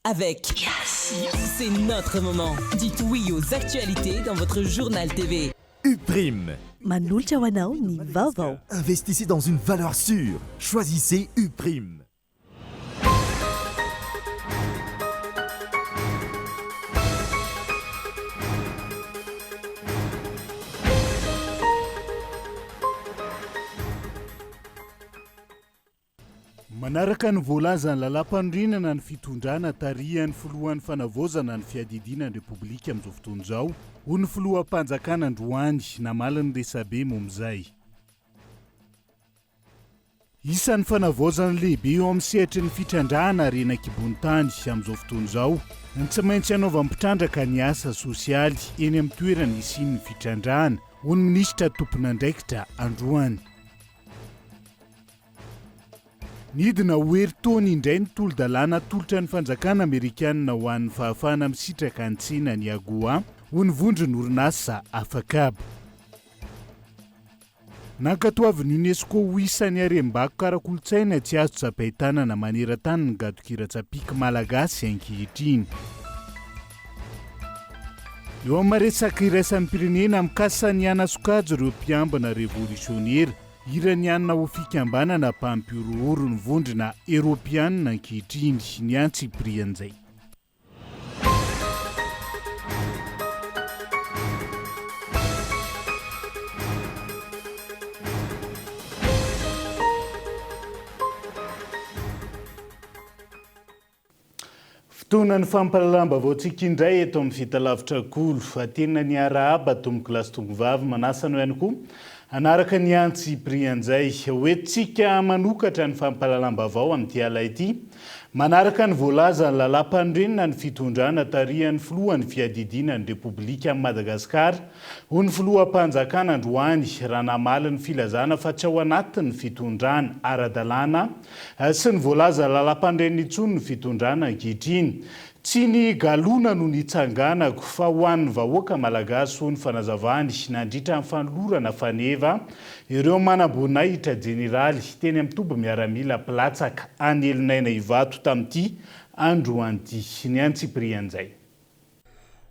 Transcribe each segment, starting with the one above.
Avec Yes C'est notre moment. Dites oui aux actualités dans votre journal TV. Uprime. Manolotra ho anao ny vaovao. Investissez dans une valeur sûre. Choisissez Uprime. Manaraka ny voalazan'ny lalàmpanorenana ny fitondrana tarihan'ny filohan'ny fanavaozana ny fiadidiana ny Repoblika amin'izao fotoana izao, hoy ny filoham-panjakana androany namaly ny resabe momba izay. Isan'ny fanavaozana lehibe eo amin'ny sehatry ny fitrandrahana harena an-kibon'ny tany amin'izao fotoana izao ny tsy maintsy hanaovan'ny mpitrandraka ny asa sosialy eny amin'ny toerana hisian'ny fitrandrahana, hoy ny minisitra tompon'andraikitra androany. Nidina ho herintaona indray ny tolo-dalàna atolotra ny fanjakana amerikanina ho an'ny fahafahana misitraka ny tsenan'i AGOA, hoy ny vondron'orinasa afakaba. Nankatoavin'ny Unesco ho isan'ny harem-bakoka ara-kolontsaina tsy azo tsapain-tanana maneran-tany ny gadon-kira tsapiky malagasy ankehitriny. Eo amin'ny maresaka iraisam-pirenena mikasa ny hanasokajy ireo mpiambina revolisionera Iraniana ho fikambanana mpampihorohoro ny Vondrona Eoropeanina ankehitriny ny antsipirian'izay. Fotoana ny fampahalalam-baovaontsika indray eto amin'ny Fitalavitra Kolo. Tena ny arahaba tompoko lahy sy tompoko vavy, manasa anao ihany koa hanaraka ny antsipirian'izay. Hoentintsika manokatra ny fampahalalam-baovao amin'ity ala ity. Manaraka ny voalazan'ny lalàmpanorenana ny fitondrana tarihan'ny filohan'ny fiadidiana ny Repoblikan'i Madagasikara, hoy ny filoham-panjakana androany raha namaly ny filazana fa tsy ao anatin'ny fitondrana ara-dalàna Tsy ny voalaza lalampandreniny intsony ny fitondrana ankehitriny. Tsy ny galona no nitsanganako fa ho an'ny vahoaka malagasy hoy ny fanazavany nandritra ny fanolorana faneva ireo manamboninahitra jeneraly teny amin'ny toby miaramila mpilatsaka any Elonaina Ivato tamin'ity androany ity. Ny antsipirian'izay.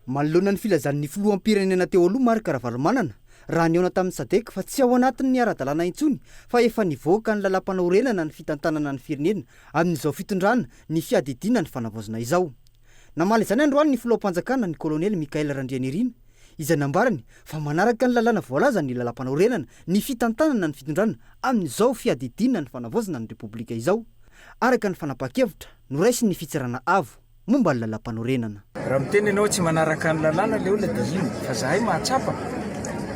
Manoloana ny filazan'ny filoham-pirenena teo aloha Marc Ravalomanana raha nihaona tamin'ny Sadec fa tsy ao anatin'ny ara-dalàna intsony fa efa nivoaka ny lalàmpanorenana ny fitantanana ny firenena amin'izao fitondrana ny fiadidiana ny fanavaozana izao. Namaly izany androany ny filoham-panjakana ny kolonely Michaël Randrianirina izay nambarany fa manaraka ny lalàna voalazan'ny lalàmpanorenana ny fitantanana ny fitondrana amin'izao fiadidiana ny fanavaozana ny Repoblika izao araka ny fanapahan-kevitra noraisin'ny Fitsarana Avo momba ny lalàmpanorenana. Raha miteny ianao tsy manaraka ny lalàna ilay olona dia inona? Fa zahay mahatsapa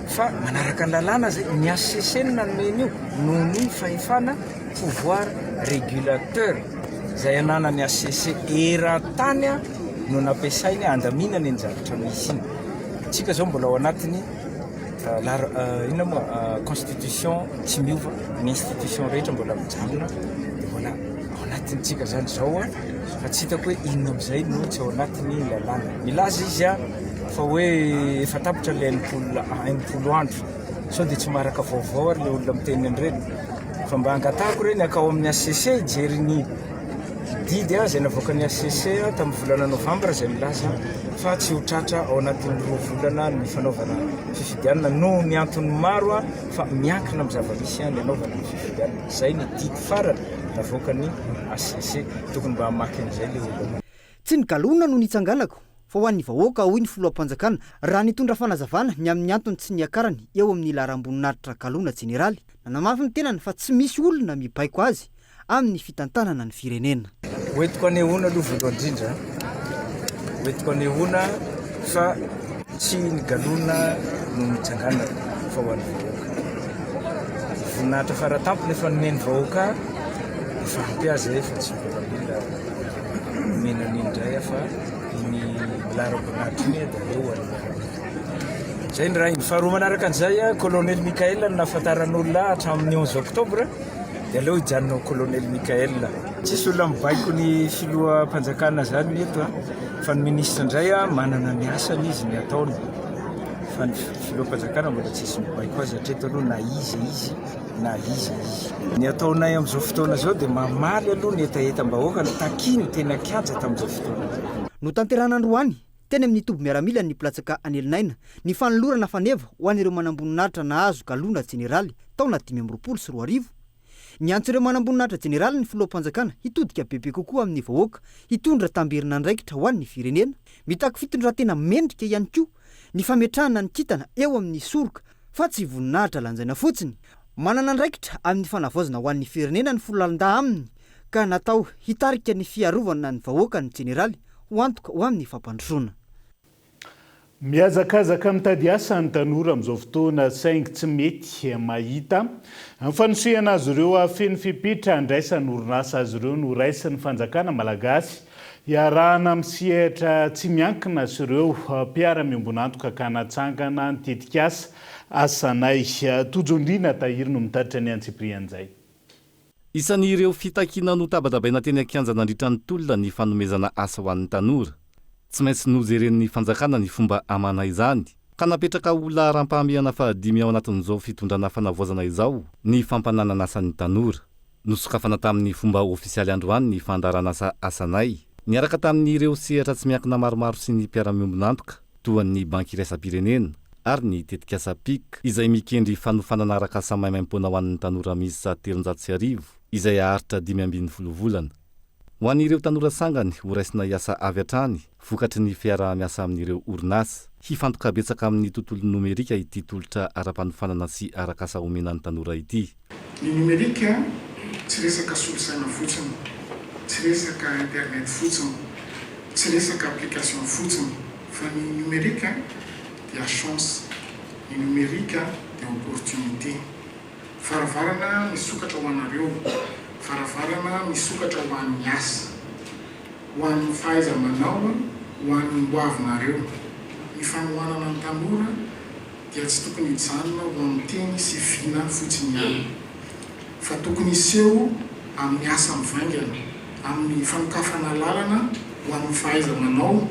fa manaraka ny lalàna zay, ny HCC no nanome an'io noho ny fahefana pouvoir régulateur izay ananan'ny HCC eran-tany no nampiasainy handaminana iny zavatra misy iny. Tsika zao mbola ao anatin'ny la inona moa constitution tsy miova, ny institution rehetra mbola mijanona dia mbola ao anatintsika zany zao fa tsy hitako hoe inona amin'izay no tsy ao anatin'ny lalàna. Milaza izy fa hoe efa tapitra ilay 60 andro, sao dia tsy maharaka vaovao ary ilay olona miteny an'ireny. Fa mba angatahako ireny hakao amin'ny HCC hijery ny didy izay navoakan'ny HCC tamin'ny volana novambra izay milaza fa tsy ho tratra ao anatin'ny roa volana ny fanaovana fifidianana noho ny antony maro fa miankina amin'ny zava-misy ny hanaovana ny fifidianana. Izay ny didy farany navoakan'ny HCC. Tokony mba hamaky an'izay ilay olona. Tsy ny galona no nitsanganako fa ho an'ny vahoaka, hoy ny filoham-panjakana raha nitondra fanazavana ny amin'ny antony tsy niakarany eo amin'ny laharam-boninahitra galona jeneraly. Nanamafy ny tenany fa tsy misy olona mibaiko azy amin'ny fitantanana ny firenena. Hoentiko anehoana aloha voalohany indrindra, hoentiko anehoana fa tsy ny galona no nitsanganako fa ho an'ny vahoaka. Ny voninahitra faratampony efa nomen'ny vahoaka ahy, efa ampy ahy izay fa tsy mbola mila omena an'iny indray aho fa iny laharam-boninahitra iny dia aleo ho an'ny miaramila. Izay ny rainy. Faharoa manaraka an'izay, Colonel Mickaël no nahafantaran'olona ahy hatramin'ny 11 octobre. Dia aleo hijanona ho Colonel Mickaël. Tsisy olona mibaiko ny filoham-panjakana zany eto a, fa ny ministre indray a manana ny asany izy ny ataony. Fa ny filoham-panjakana mbola tsisy mibaiko azy hatreto aloha na iza izy na iza izy. Ny ataonay amin'izao fotoana izao dia mamaly aloha ny hetahetam-bahoaka ny takiany teny an-kianja tamin'izao fotoana izao. Notanterahina androany, teny amin'ny toby miaramilan'ny mpilatsaka an'Elin'Aina, ny fanolorana faneva ho an'ireo manamboninahitra nahazo galona jeneraly taona 2025. Niantso ireo manamboninahitra jeneraly ny filoham-panjakana hitodika bebe kokoa amin'ny vahoaka, hitondra tamberin'andraikitra ho an'ny firenena. Mitaky fitondran-tena mendrika ihany koa ny fametrahana ny kintana eo amin'ny soroka fa tsy voninahitra lanjaina fotsiny. Manana andraikitra amin'ny fanavaozana ho an'ny firenena ny foloalindahy aminy ka natao hitarika ny fiarovana ny vahoaka ny jeneraly ho antoka ho amin'ny fampandrosoana. Mihazakazaka mitady asa ny tanora amin'izao fotoana saingy tsy mety mahita. Ny fanosehana azy ireo hahafeno fepetra handraisan'ny orinasa azy ireo no raisin'ny fanjakana malagasy iarahana amin'ny sehatra tsy miankina sy ireo mpiara-miombon'antoka ka natsangana ny tetikasa Asanay. Tojo Ndrina Tahiry no mitatitra ny antsipirian'izay. Isan'ireo fitakiana notabatabaina teny an-kianja nandritra ny tolona ny fanomezana asa ho an'ny tanora. Tsy maintsy nojeren'ny fanjakana ny fomba hamana izany, ka napetraka ho laharam-pahamehana fahadimy ao anatin'izao fitondrana fanavaozana izao ny fampananan'asa ny tanora. Nosokafana tamin'ny fomba ofisialy androany ny fandaharan'asa Asanay, niaraka tamin'ireo sehatra tsy miankina maromaro sy ny mpiara-miombon'antoka toa ny Banky iraisam-pirenena ary ny tetikasa Pic izay mikendry fanofanana arak'asa maimaimpoana ho an'ny tanora miisa 1300 izay haharitra 15 volana. Ho an'ireo tanora sangany ho raisina hiasa avy hatrany vokatry ny fiaraha-miasa amin'ireo orinasa. Hifantoka betsaka amin'ny tontolo nomerika ity tolotra ara-panofanana sy arak'asa omena ny tanora ity. Ny numérique tsy resaka solosaina fotsiny, tsy resaka internet fotsiny, tsy resaka application fotsiny fa ny numérique dia chance, ny numérique dia opportunité. Varavarana misokatra ho anareo, varavarana misokatra ho an'ny asa, ho an'ny fahaiza-manao, ho an'ny hoavinareo. Ny fanohanana ny tanora dia tsy tokony hijanona ho amin'ny teny sy vina fotsiny ihany, fa tokony hiseho amin'ny asa mivaingana, amin'ny fanokafana lalana ho amin'ny fahaiza-manao,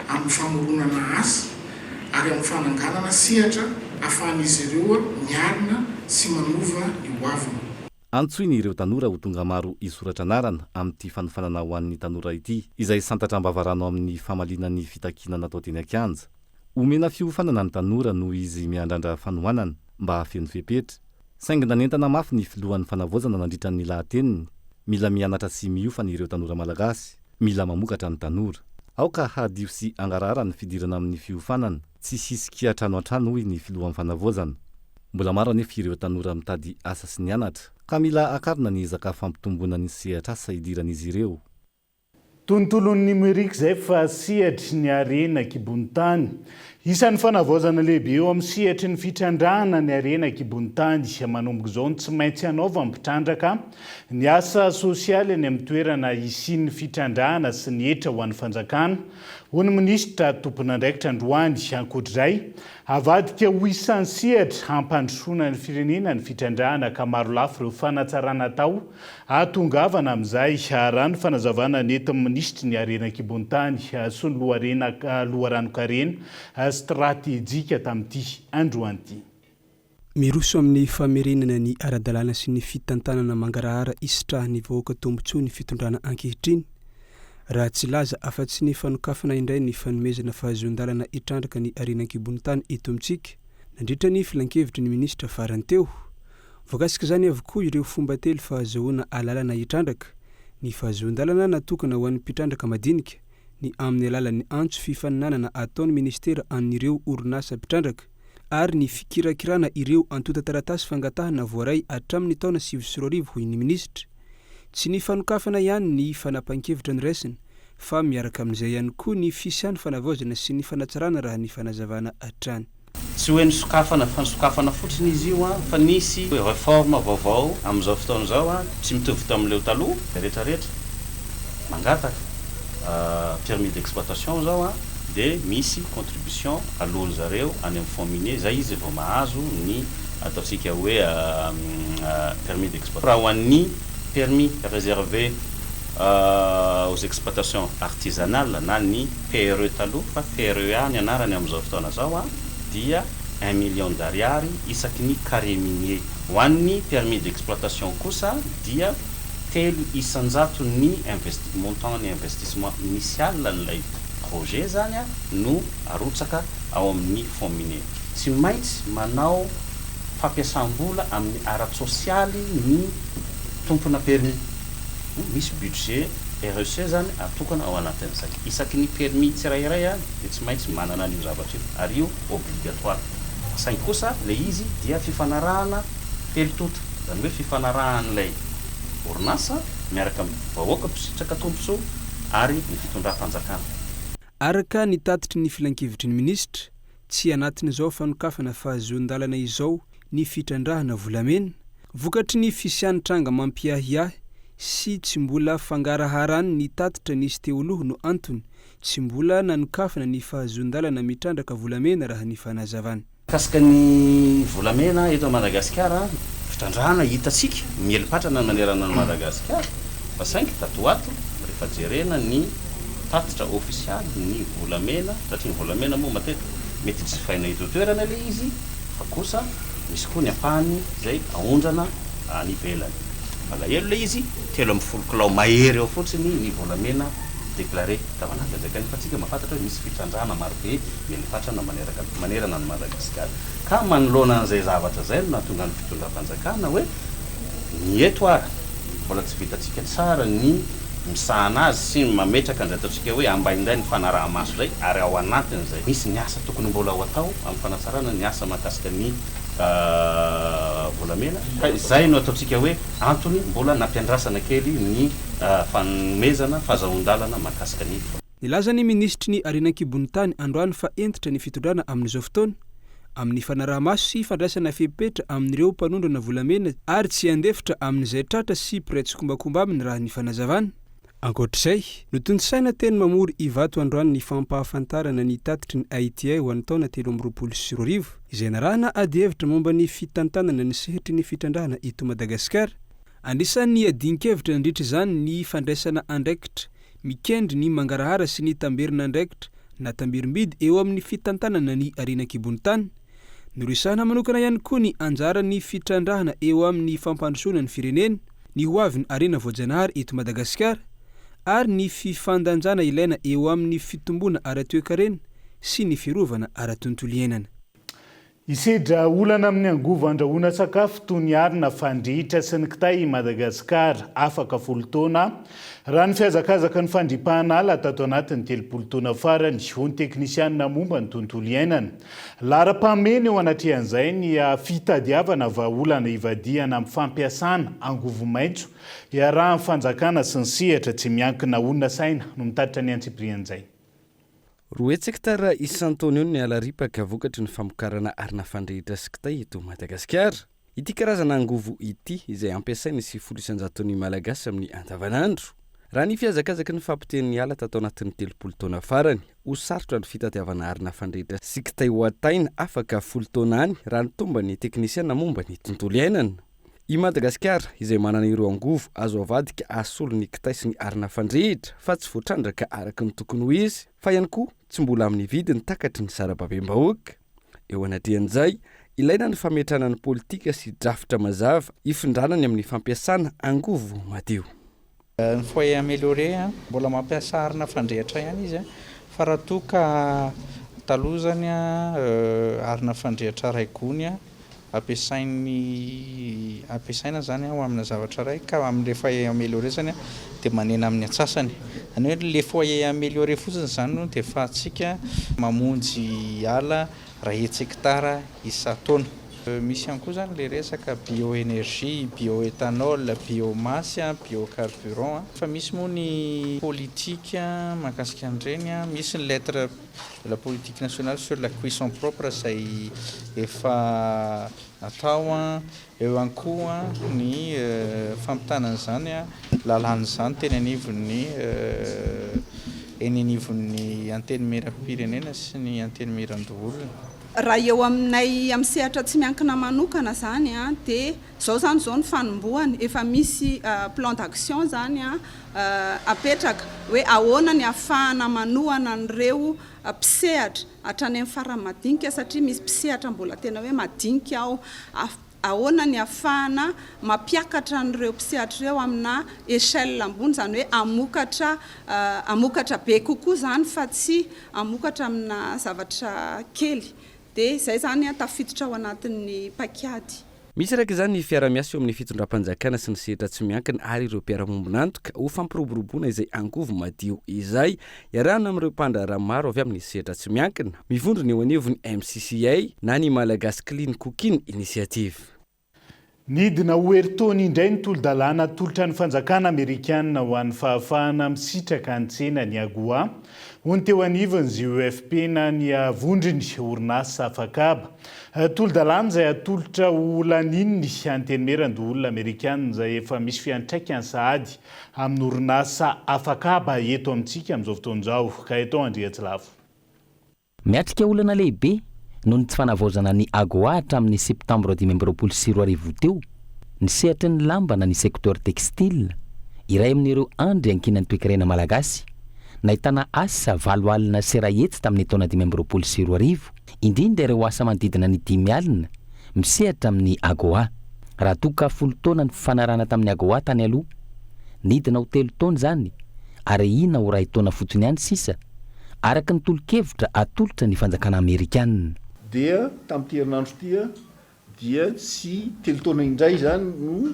amin'ny famoronana asa, ary amin'ny fananganana sehatra ahafahan'izy ireo miarina sy manova ny hoaviny. Antsoiny ireo tanora ho tonga maro hisoratra anarana amin'ity fanofanana ho an'ny tanora ity, izay santatra am-bavarano amin'ny famaliana ny fitakiana natao teny an-kianja. Omena fiofanana ny tanora noho izy miandrandra fanohanana mba hahafeno fepetra. Saingy nanentana mafy ny filohan'ny fanavaozana nandritra ny lahateniny, mila mianatra sy miofana ireo tanora malagasy, mila mamokatra ny tanora. Aoka hadio sy hangarahara ny fidirana amin'ny fiofanana, tsy hisy kiantrano an-trano hoy ny filohan'ny fanavaozana. Mbola maro anefa ireo tanora mitady asa sy nianatra, ka mila akarina ny ezaka fampitomboana ny sehatr'asa hidiran'izy ireo. Tontolon'ny numérique izay fa sehatry ny harena an-kibon'ny tany. Isan'ny fanavaozana lehibe eo amin'ny sehatry ny fitrandrahana ny harena an-kibon'ny tany manomboka izao ny tsy maintsy hanaovan'ny mpitrandraka ny asa sosialy any amin'ny toerana hisian'ny fitrandrahana sy ny hetra ho an'ny fanjakana, hoy ny minisitra tompon'andraikitra androany. Ankoatr'izay, avadika ho isan'ny sehatra hampandrosoana ny firenena ny fitrandrahana ka marolafy ireo fanatsarana atao Hahatongavana amin'izay, raha ny fanazavana nentin'ny minisitry ny Harena an-kibon'ny tany sy ny loharena loharanon-karena stratejika tamin'ity androany ity. Miroso amin'ny famerenana ny ara-dalàna sy ny fitantanana mangarahara hisitrahan'ny vahoaka tombontsoa ny fitondrana ankehitriny, raha tsy hilaza afa-tsy ny fanokafana indray ny fanomezana fahazoan-dalana hitrandraka ny harena an-kibon'ny tany eto amintsika nandritra ny filankevitry ny minisitra farany teo. Voakasik'izany avokoa ireo fomba telo fahazoana alalana hitrandraka, ny fahazoan-dalana natokana ho an'ny mpitrandraka madinika, ny amin'ny alalan'ny antso fifaninanana ataon'ny minisitera an'ireo orinasa mpitrandraka, ary ny fikirakirana ireo antontan-taratasy fangatahana voaray hatramin'ny taona 2009 hoy ny minisitra. Tsy ny fanokafana ihany ny fanapahan-kevitra noraisina fa miaraka amin'izay ihany koa ny fisian'ny fanavaozana sy ny fanatsarana raha ny fanazavana hatrany. Tsy hoe nisokafana fa nisokafana fotsiny izy io an, fa nisy reforme vaovao amin'izao fotoana izao an, tsy mitovy tamin'ileo taloha, rehetra rehetra mangataka permis d'exploitation izao an, dia misy contribution aloan'ny zareo any amin'ny fonds minier, zay izy vao mahazo ny ataontsika hoe permis d'exploitation. Raha ho an'ny permis réservé aux exploitations artisanales na ny PRE taloha fa PREA ny anarany amin'izao fotoana izao dia. un million d'ariary isaky ny carré minier. Ho an'ny permis d'exploitation kosa dia 3% ny investi, montant ny investissement initial an'ilay projet zany no arotsaka ao amin'ny fonds minier. Tsy maintsy manao fampiasam-bola amin'ny ara-tsosialy ny tompona permis. Misy budget REC zany atokana ao anatin'izay. Isaky ny permis tsirairay dia tsy maintsy manana an'io zavatra io ary io obligatoire. Saingy kosa ilay izy dia fifanarahana telo tonta, izany hoe fifanarahan'ilay orinasa miaraka amin'ny vahoaka mpisitraka tombontsoa ary ny fitondram-panjakana. Araka ny tatitry ny filankevitry ny minisitra, tsy anatin'izao fanokafana fahazoan-dalana izao ny fitrandrahana volamena, vokatry ny fisian'ny tranga mampiahiahy sy tsy mbola fangaraharan' ny tatitra nisy teo aloha no antony tsy mbola nanokafana ny fahazoan-dalana mitrandraka volamena raha ny fanazavana. Mikasika ny volamena eto Madagasikara, fitrandrahana hitantsika mieli-patrana manerana an'i Madagasikara fa saingy tato ho ato rehefa jerena ny tatitra ofisialy ny volamena satria ny volamena moa matetika mety jifaina eto an-toerana ilay izy fa kosa misy koa ny ampahany izay aondrana any ivelany. Malahelo ilay izy, 13 kilao mahery eo fotsiny ny volamena déclaré tao anatin'izay kanefa tsika mahafantatra hoe misy fitrandrahana marobe mieli-patrana maneraka manerana an'i Madagasikara. Ka manoloana an'izay zavatra izay no nahatonga ny fitondram-panjakana hoe ny eto ara mbola tsy vitantsika tsara ny misahana azy sy mametraka an'izay ataontsika hoe ambainday ny fanaraha-maso izay ary ao anatin'izay misy ny asa tokony mbola ho atao amin'ny fanatsarana ny asa mahakasika ny volamena ka izay no ataontsika hoe antony mbola nampiandrasana kely ny fanomezana fazahoan-dalana mahakasika ny Nilaza ny minisitry ny Harena an-kibon'ny tany androany fa hentitra ny fitondrana amin'izao fotoana amin'ny fanaraha-maso sy fandraisana fepetra amin'ireo mpanondrana volamena ary tsy handefitra amin'izay tratra sy mpiray tsikombakomba aminy raha ny fanazavana. Ankoatr'izay, notontosaina teny Mamory Ivato androany ny fampahafantarana ny tatitry ny ITI ho an'ny taona 2023, izay narahana adihevitra momba ny fitantanana ny sehatry ny fitrandrahana eto Madagasikara. Anisan'ny adin-kevitra nandritra izany ny fandraisana andraikitra mikendry ny mangarahara sy ny tamberin'andraikitra na tamberim-bidy eo amin'ny fitantanana ny harena an-kibon'ny tany. Noresahina manokana ihany koa ny anjaran'ny fitrandrahana eo amin'ny fampandrosoana ny firenena, ny hoavin'ny harena voajanahary eto Madagasikara ary ny fifandanjana ilaina eo amin'ny fitomboana ara-toekarena sy ny fiarovana ara-tontolo iainana. Hisedra olana amin'ny angovo andrahoana sakafo toy ny arina fandrihitra sy ny kitay i Madagasikara afaka folo taona, raha ny fihazakazaka ny fandripahana ala tato anatin'ny 30 taona farany, hoy ny teknisianina momba ny tontolo iainana. Laharam-pahamehana eo anatrehan'izay ny fitadiavana vahaolana hivadihana amin'ny fampiasana angovo maitso iarahan'ny fanjakana sy ny sehatra tsy miankina, Olona saina no mitatitra ny antsipirian'izay. 200 hektara isan-taona eo ny ala ripaka vokatry ny famokarana arina fandrehitra sy kitay eto Madagasikara. Ity karazana angovo ity izay ampiasain'ny 90 isan-jaton'ny Malagasy amin'ny andavanandro. Raha ny fihazakazaky ny fahapotehan'ny ala tato anatin'ny 30 taona farany, ho sarotra ny fitadiavana arina fandrehitra sy kitay ho ataina afaka folo taona any raha ny tomban'ny teknisiana momba ny tontolo iainana. I Madagasikara, izay manana ireo angovo azo avadika hasolo ny kitay sy ny arina fandrehitra fa tsy voatrandraka araka ny tokony ho izy, fa ihany koa tsy mbola amin'ny vidiny takatry ny sarababem-bahoaka. Eo anatrehan'izay, ilaina ny fametrahana ny politika sy drafitra mazava hifindrana ny amin'ny fampiasana angovo madio. Ny foyer amélioré, mbola mampiasa arina fandrehitra ihany izy fa raha toa ka taloha izany arina fandrehitra iray gony ampiasain'ny ampiasaina izany ho amina zavatra iray ka amin'ilay foyer amélioré izany dia manena amin'ny antsasany. Izany hoe ilay foyer amélioré fotsiny izany no dia ahafahantsika mamonjy ala iray hetsy hektara isan-taona. Misy ihany koa izany ilay resaka bioénergie, bioéthanol, biomasse, biocarburant. Efa misy moa ny politika mahakasika an'ireny, misy ny lettre de la politique nationale sur la cuisson propre izay efa natao, eo ihany koa ny fampitana an'izany lalàna izany teny anivon'ny eny anivon'ny Antenimierampirenena sy ny Antenimierandoholona. Raha eo aminay amin'ny sehatra tsy miankina manokana izany dia izao izany izao ny fanombohany, efa misy plan d'action izany apetraka hoe ahoana ny ahafahana manohana an'ireo mpisehatra hatrany amin'ny farany madinika satria misy mpisehatra mbola tena hoe madinika ao. Ahoana ny ahafahana mampiakatra an'ireo mpisehatra ireo amina échelle ambony, izany hoe hamokatra hamokatra be kokoa izany fa tsy hamokatra amina zavatra kely. Dia izay izany tafiditra ao anatin'ny paikady. Misy araka izany ny fiara-miasa eo amin'ny fitondram-panjakana sy ny sehatra tsy miankina ary ireo mpiara-mombon'antoka ho fampiroboroboana izay angovo madio izay iarahana amin'ireo mpandraharaha maro avy amin'ny sehatra tsy miankina mivondrona eo anivon'ny MCCI na ny Malagasy Clean Cooking Initiative. Nidina ho herintaona indray ny tolo-dalàna atolotra ny fanjakana amerikana ho an'ny fahafahana misitraka ny tsenan'ny AGOA, hoy ny teo anivon'ny GEFP na ny vondron'ny orinasa afakaba. Tolo-dalàna izay atolotra ho lanian'ny Antenimierandoholona amerikana izay efa misy fiantraikany sahady amin'ny orinasa afakaba eto amintsika amin'izao fotoana izao. Gaëtan Andriatsilavo. Miatrika olana lehibe noho ny tsy fanavaozana ny AGOA hatramin'ny septambra 2025 teo ny sehatry ny lamba na ny secteur textile, iray amin'ireo andry iankinan'ny toekarena malagasy. Nahitana asa 180 tamin'ny taona 2025, indrindra ireo asa manodidina ny 50 misehatra amin'ny AGOA. Raha toa ka folo taona ny fifanarahana tamin'ny AGOA tany aloha, nidina ho telo taona izany ary ahiana ho iray taona fotsiny ihany sisa araka ny tolo-kevitra atolotra ny fanjakana amerikana. Dia tamin'ity herinandro ity dia tsy telo taona indray izany no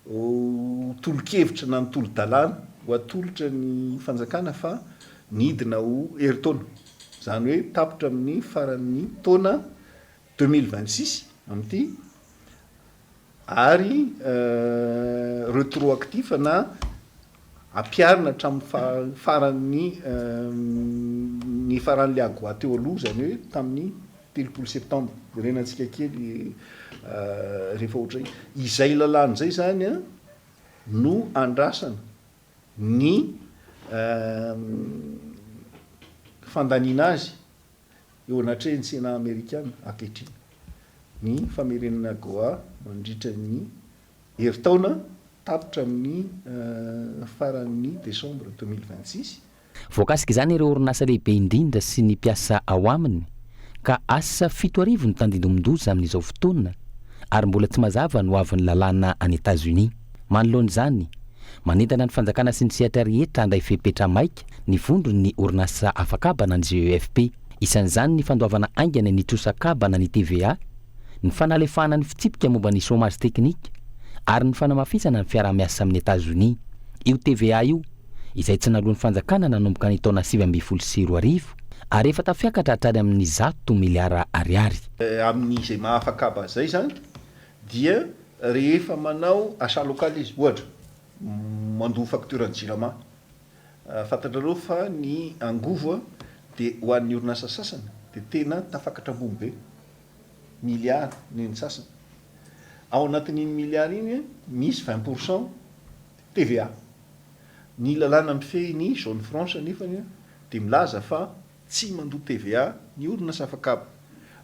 ho tolo-kevitra na ny tolo-dalàna ho atolotra ny fanjakana fa nidina ho herintaona. Izany hoe tapitra amin'ny faran'ny taona 2026 amin'ity ary retroactif na ampiharina hatramin'ny faran'ny nifaran'ilay AGOA teo aloha, izany hoe tamin'ny 30 septembre. Jerenantsika kely rehefa ohatra izay lalàna izay izany no andrasana ny fandaniana azy eo anatrehan'ny Sénat amerikana ankehitriny ny famerenana AGOA mandritra ny herintaona tapitra amin'ny faran'ny desambra 2026. Voakasika izany ireo orinasa lehibe indrindra sy ny mpiasa ao aminy, ka asa 7000 no tandindomin-doza amin'izao fotoana ary mbola tsy mazava ny hoavin'ny lalàna any Etazonia. Manoloana izany, manentana ny fanjakana sy ny sehatra rehetra handray fepetra maika ny vondron'ny orinasa afakaba na ny GEFP. Isan'izany ny fandoavana haingana ny trosa-kaba na ny TVA, ny fanalefahana ny fitsipika momba ny chômage technique ary ny fanamafisana ny fiaraha-miasa amin'i Etazonia. Io TVA io, izay tsy naloan'ny fanjakana nanomboka ny taona 2019 ary efa tafiakatra hatrany amin'ny zato miliara ariary. Amin'izay maha afakaba izay izany dia rehefa manao achat local izy, ohatra, mandoa facture ny Jirama, fantatrareo fa ny angovo dia ho an'ny orinasa sasany dia tena tafakatra ambony be, milliard ny an'ny sasany. Ao anatin'iny milliard iny misy 20 pour cent TVA. Ny lalàna mifehy ny zone franche anefany dia milaza fa Tsy mandoa TVA ny orinasa afakaba.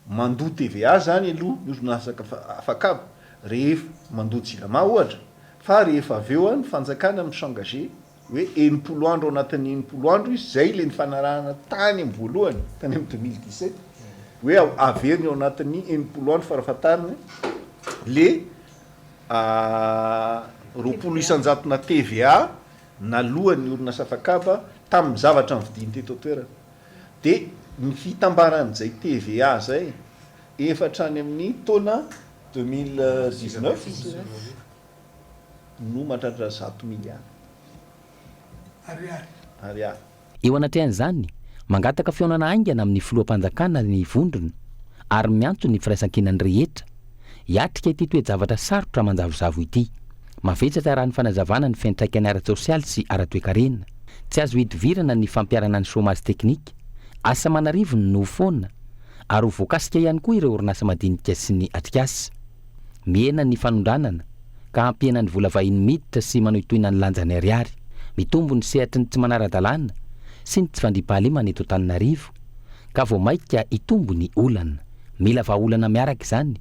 Mandoa TVA zany aloha ny orinasa afakaba rehefa mandoa jirama ohatra fa rehefa avy eo ny fanjakana mi s'engager hoe 60 andro ao anatin'ny 60 andro izy, zay le nifanarahana tany am voalohany tany am 2017 hoe averiny ao anatin'ny 60 andro farafahatariny le 20 isan-jatona TVA naloan'ny orinasa afakaba tamin'ny zavatra novidiany teto an-toerana. Dia ny fitambaran'izay TVA izay efa hatrany amin'ny taona 2019 no mahatratra zato miliara ariary. Eo anatrehan'izany, mangataka fihaonana haingana amin'ny filoham-panjakana ny vondrona ary miantso ny firaisankinan'ny rehetra hiatrika ity toe-javatra sarotra manjavozavo ity. Mavesatra raha ny fanazavana ny fiantraikany ara-tsosialy sy ara-toekarena. Tsy azo ihodivirana ny fampiharana ny chômage technique, asa aman'arivony no ho foana ary ho voakasika ihany koa ireo orinasa madinika sy ny atrikasa. Mihena ny fanondranana ka hampihena ny vola vahiny miditra sy manohitohina ny lanjan'ny ariary. Mitombo ny sehatry ny tsy manara-dalàna sy ny tsy fandriampahalemana eto Antananarivo ka vao mainka hitombo ny olana. Mila vahaolana miaraka izany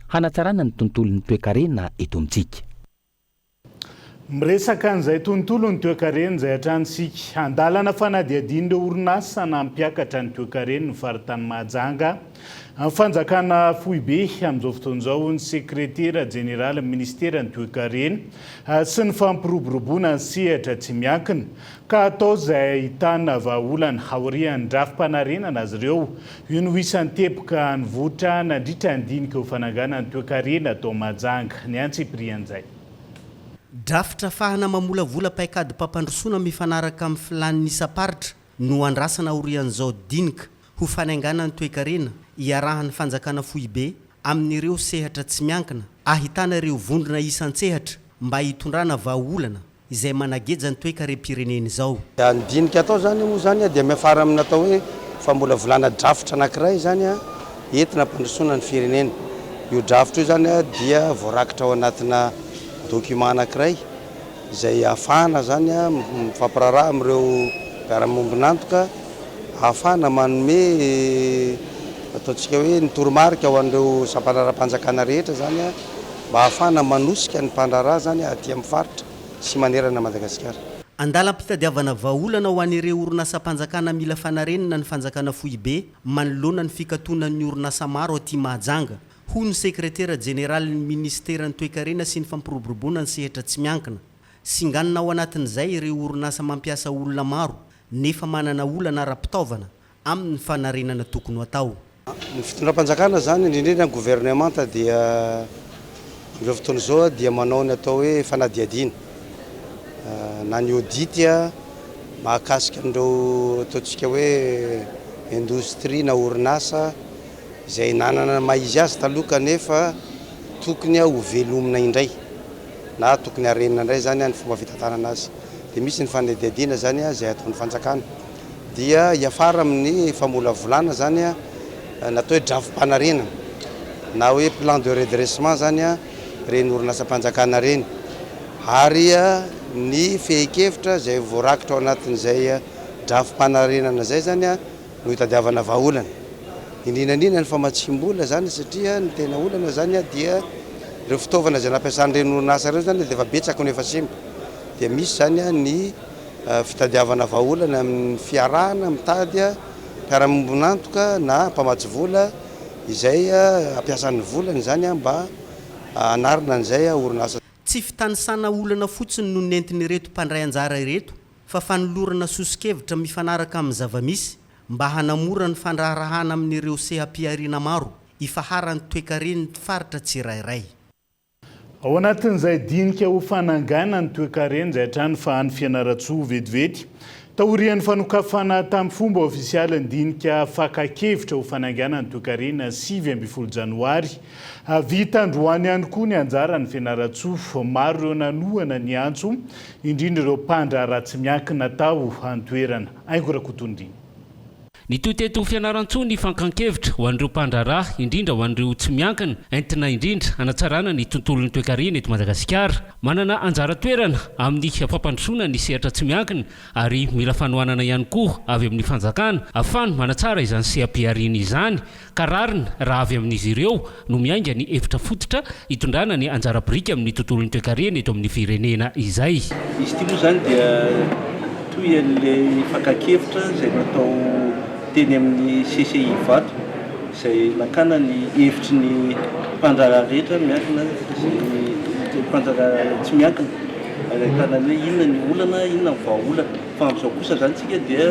hanatsarana ny tontolon'ny toekarena eto amintsika. Miresaka an'izay tontolon'ny toekarena izay hatrany isika. Andalana fanadihadian'ireo orinasa nampiakatra ny toekareny ny faritany Mahajanga. Ny fanjakana foibe amin'izao fotoana izao ny sekretera jeneralin'ny minisiteran'ny toekarena sy ny fampiroboroboana ny sehatra tsy miankina ka atao izay ahitana vahaolana aorian'ny drafi-panarenana azy ireo. Io no isan'ny teboka nivoitra nandritra ny dinika ho fananganana ny toekarena tao Mahajanga. Ny antsipirian'izay. Drafitra afahana mamolavola paikadim-pampandrosoana mifanaraka amin'ny filàn'ny isam-paritra no andrasana aorian'izao dinika ho fanaingana ny toekarena iarahan'ny fanjakana foibe amin'ireo sehatra tsy miankina ahitana ireo vondrona isan-tsehatra mba hitondrana vahaolana izay manageja ny toekarem-pirenena izao. Ny dinika atao izany moa izany dia miafara amin'ny atao hoe famolavolana drafitra anankiray izany entina hampandrosoana ny firenena. Io drafitra io izany dia voarakitra ao anatina document anankiray izay ahafahana izany mifampiraharaha amin'ireo mpiara-miombon'antoka, ahafahana manome ataontsika hoe ny toromarika ho an'ireo sampandraharaham-panjakana rehetra izany mba ahafahana manosika ny mpandraharaha izany aty amin'ny faritra sy manerana an'i Madagasikara. Andalam-pitadiavana vahaolana ho an'ireo orinasam-panjakana mila fanarenana ny fanjakana foibe manoloana ny fikatonan'ny orinasa maro aty Mahajanga, hoy ny sekretera jeneralin'ny minisiteran'ny toekarena sy ny fampiroboroboana ny sehatra tsy miankina. Singanina ao anatin'izay ireo orinasa mampiasa olona maro nefa manana olana ara-pitaovana amin'ny fanarenana tokony ho atao. Ny fitondram-panjakana izany, indrindra indrindra ny governemanta dia amin'izao fotoana izao dia manao ny atao hoe fanadihadiana na ny audit mahakasika an'ireo ataontsika hoe indostria na orinasa izay nanana ny maha izy azy taloha kanefa tokony ho velomina indray na tokony harenina indray izany ny fomba fitantanana azy. Dia misy ny fanadihadiana izany izay ataon'ny fanjakana. Dia hiafara amin'ny famolavolana izany ny atao hoe drafi-panarenana na hoe plan de redressement izany ireny orinasam-panjakana ireny ary ny fehin-kevitra izay voarakitra ao anatin'izay drafi-panarenana izay izany no hitadiavana vahaolana. Indrindra indrindra ny famatsiam-bola izany satria ny tena olana izany dia ireo fitaovana izay nampiasan'ireny orinasa ireo izany dia efa betsaka no efa simba. Dia misy izany ny fitadiavana vahaolana amin'ny fiarahana mitady mpiara-miombon'antoka na mpamatsy vola izay hampiasa ny volany izany mba hanarina an'izay orinasa. Tsy fitanisana olana fotsiny no nentin'ireto mpandray anjara ireto fa fanolorana soso-kevitra mifanaraka amin'ny zava-misy mba hanamora ny fandraharahana amin'ireo seha-pihariana maro ifaharan'ny toekaren'ny faritra tsirairay. Ao anatin'izay dinika ho fanangana ny toekarena izay hatrany fa any Fianarantsoa vetivety. Taorian'ny fanokafana tamin'ny fomba ofisialy ny dinika fakan-kevitra ho fanangana ny toekarena 19 janoary, vita androany ihany koa ny anjaran'i Fianarantsoa. Maro ireo nanohana ny antso, indrindra ireo mpandraharaha tsy miankina tao an-toerana. Haingo Rakotonirina. Nitohy teto Fianarantsoa ny fankan-kevitra ho an'ireo mpandraharaha, indrindra ho an'ireo tsy miankina, entina indrindra hanatsarana ny tontolon'ny toekarena eto Madagasikara. Manana anjara toerana amin'ny fampandrosoana ny sehatra tsy miankina ary mila fanohanana ihany koa avy amin'ny fanjakana ahafahany manatsara izany seha-pihariana izany ka rariny raha avy amin'izy ireo no miainga ny hevitra fototra hitondrana ny anjara biriky amin'ny tontolon'ny toekarena eto amin'ny firenena izay. Izy ity moa izany dia tohin'ilay fakan-kevitra izay natao teny amin'ny CCI Ivato izay nakana ny hevitry ny mpandraharaha rehetra miankina sy ny mpandraharaha tsy miankina ary ahitana ny hoe inona ny olana, inona ny vahaolana. Fa amin'izao kosa izany isika dia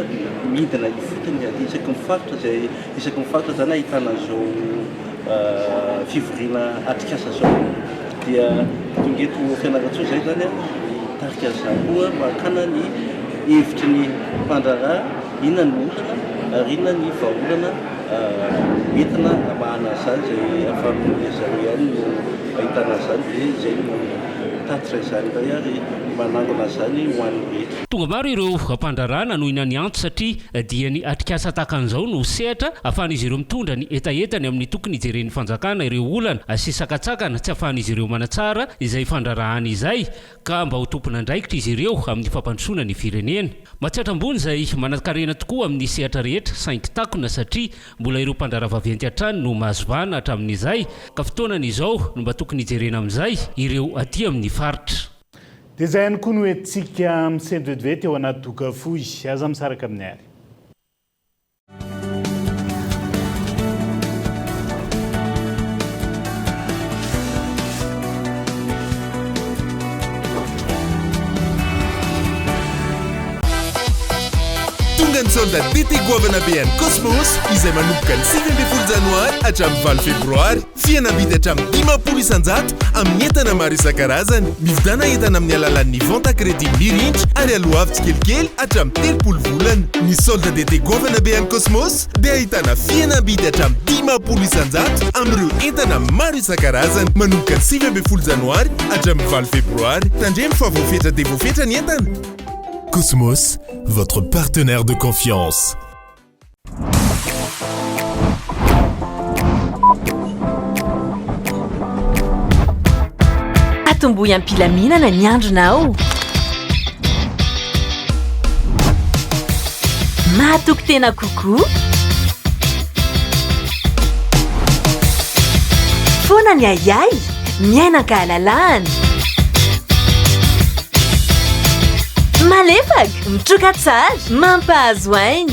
midina ifotony isaky ny faritra izay Isaky ny faritra izany ahitana an'izao fivoriana atrikasa izao dia tonga eto Fianarantsoa izay izany mitarika an'izany koa mba hakana ny hevitry ny mpandraharaha inona ny olana ary inona ny vahaolana entina hamahana an'izany izay ahafahan'ny zareo ihany no ahitana an'izany dia izay no mitatitra izany indray ary. manangona izany ho an'ny rehetra. Tonga maro ireo mpandraharaha nanohina ny antso satria dia ny atrikasa tahaka an'izao no sehatra ahafahan'izy ireo mitondra ny hetahetany amin'ny tokony hijeren'ny fanjakana ireo olana sy sakantsakana tsy ahafahan'izy ireo manatsara izay fandraharahany izay ka mba ho tompon'andraikitra izy ireo amin'ny fampandrosoana ny firenena. Matsiatra ambony izay manankarena tokoa amin'ny sehatra rehetra saingy takona satria mbola ireo mpandraharaha vaventy hatrany no mahazo vahana hatramin'izay ka fotoanany izao no mba tokony hijerena amin'izay ireo aty amin'ny faritra. Dia izay ihany koa no entintsika misento vetivety ao anaty doka fohy. Aza misaraka amin'ny ary. Tonga ny solde d'été goavana be an'ny Cosmos izay manomboka ny 19 janoary hatramin'ny 8 febroary. Fihenam-bidy hatramin'ny 50% amin'ny entana maro isan-karazany. Mividiana entana amin'ny alalan'ny vente à crédit mirindra ary aloavy tsikelikely hatramin'ny 30 volana. Ny solde d'été goavana be an'ny Cosmos dia ahitana fihenam-bidy hatramin'ny 50% amin'ireo entana maro isan-karazany manomboka ny 19 janoary hatramin'ny 8 febroary. Tandremo fa voafetra dia voafetra ny entana. Cosmos, votre partenaire de confiance. Atombohy am-pilaminana ny andronao. Mahatoky tena kokoa. Foana ny ahiahy, miaina an-kahalalahana. Malefaka, mitroka tsara, mampahazo aina.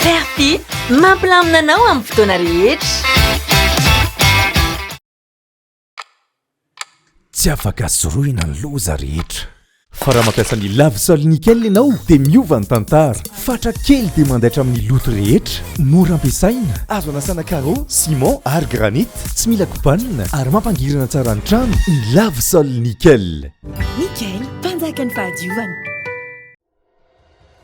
Perfit, mampilamina anao amin'ny fotoana rehetra. Tsy afaka sorohina ny loza rehetra. Fa raha mampiasa ny lave sol nickel ianao dia miova ny tantara. Fatra kely dia mandaitra amin'ny loto rehetra. Mora ampiasaina, azo anasana carreaux, ciment ary granit. Tsy mila kobanina ary mampangirana tsara ny trano ny lave sol nickel. Nickel, mpanjakan'ny fahadiovana.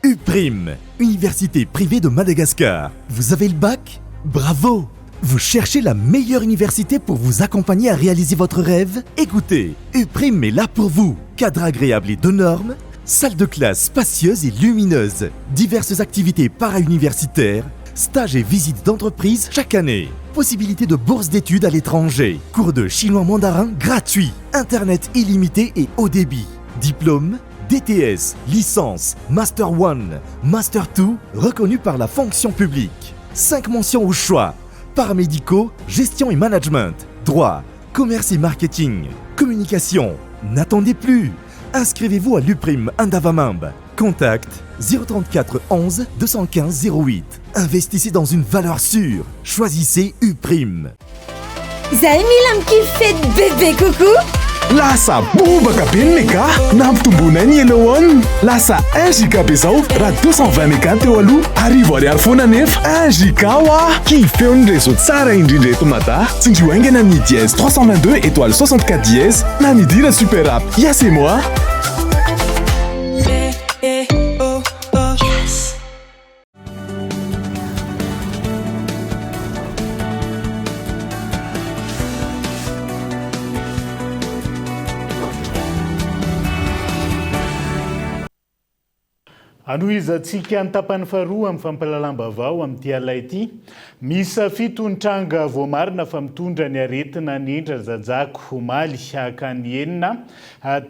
UPRIM, Université privée de Madagascar. Vous avez le bac Bravo Vous cherchez la meilleure université pour vous accompagner à réaliser votre rêve Écoutez, UPRIM est là pour vous. Cadre agréable et de normes, salle de classe spacieuse et lumineuse, diverses activités para-universitaires, stages et visites d'entreprise chaque année. Possibilité de bourse d'études à l'étranger, cours de chinois mandarin gratuit, internet illimité et haut débit, diplôme, DTS, licence, Master 1, Master 2, reconnu par la fonction publique. 5 mentions au choix. Paramédicaux, gestion et management, droit, commerce et marketing, communication. N'attendez plus. Inscrivez-vous à l'UPRIM Andavamamba. Contact 034 11 215 08. Investissez dans une valeur sûre. Choisissez UPRIM. Izahay mila mikivy fety bebe kokoa. Lasa bobaka be ny mega, nampitomboinay ny Hello One. Lasa 1 giga be zao raha 220 mega teo aloha, arivo ariary foana nefa. 1 giga hoa! Kifeo ny réseau tsara indrindra eto Mada. Tsindrio haingana ny dièse 322 étoile 64 dièse na midira super app Ya c'est moi. Anohizantsika ny tapany faharoa amin'ny fampahalalam-baovao amin'ity alina ity. Miisa fito ny tranga voamarina fa mitondra ny aretina nendran-jajako omaly ka ny enina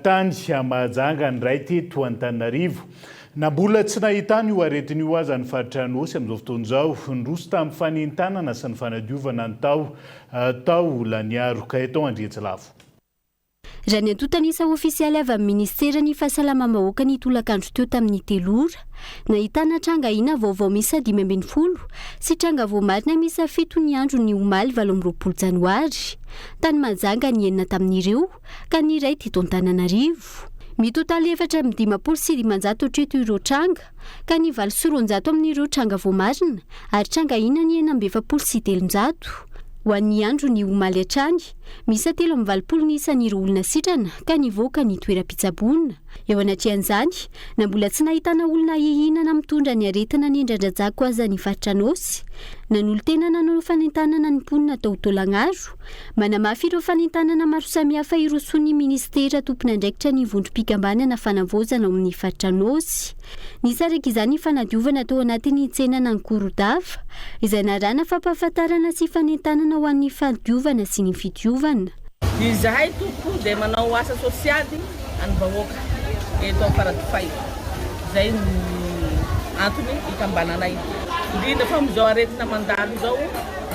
tany Mahajanga, ny iray teto Antananarivo. Na mbola tsy nahitana io aretina io aza ny faritra Anôsy amin'izao fotoana izao, niroso tamin'ny fanentanana sy ny fanadiovana ny tao tao Laniaro ka eto Andriantsilavo. Raha ny antontan'isa ofisialy avy amin'ny minisiteran'ny Fahasalamam-bahoaka ny tolakandro teo tamin'ny telo ora, nahitana tranga ahiana vaovao miisa 15 sy tranga voamarina miisa fito ny andron'ny omaly 28 janoary. Tany Mahajanga ny enina tamin'ireo. ka ny iray teto Antananarivo. Mitotaly 554 hatreto ireo tranga, ka ny 208 amin'ireo tranga voamarina ary tranga ahiana ny 346. Ho an'ny andron'ny omaly hatrany. Miisa 83 ny isan'ireo olona sitrana ka nivoaka ny toeram-pitsaboana. Eo anatrehan'izany, na mbola tsy nahitana olona hihinana mitondra ny aretina ny Andrandrajako aza ny faritra Anôsy, nanolo-tena nanao fanentanana ny mponina tao Taolagnaro. Manamafy ireo fanentanana maro samihafa irosoan'ny minisitera tompon'andraikitra ny vondrom-pikambanana fanavaozana ao amin'ny faritra Anôsy. Nisy araka izany ny fanadiovana tao anatin'ny tsenan'Ankorodava, izay narahana fampahafantarana sy fanentanana ho an'ny fahadiovana sy ny fidiovana. Izahay tompoko dia manao asa sosialy an'ny vahoaka eto Faradofay. Izay no antony ikambananay. Indrindra fa amin'izao aretina mandalo izao,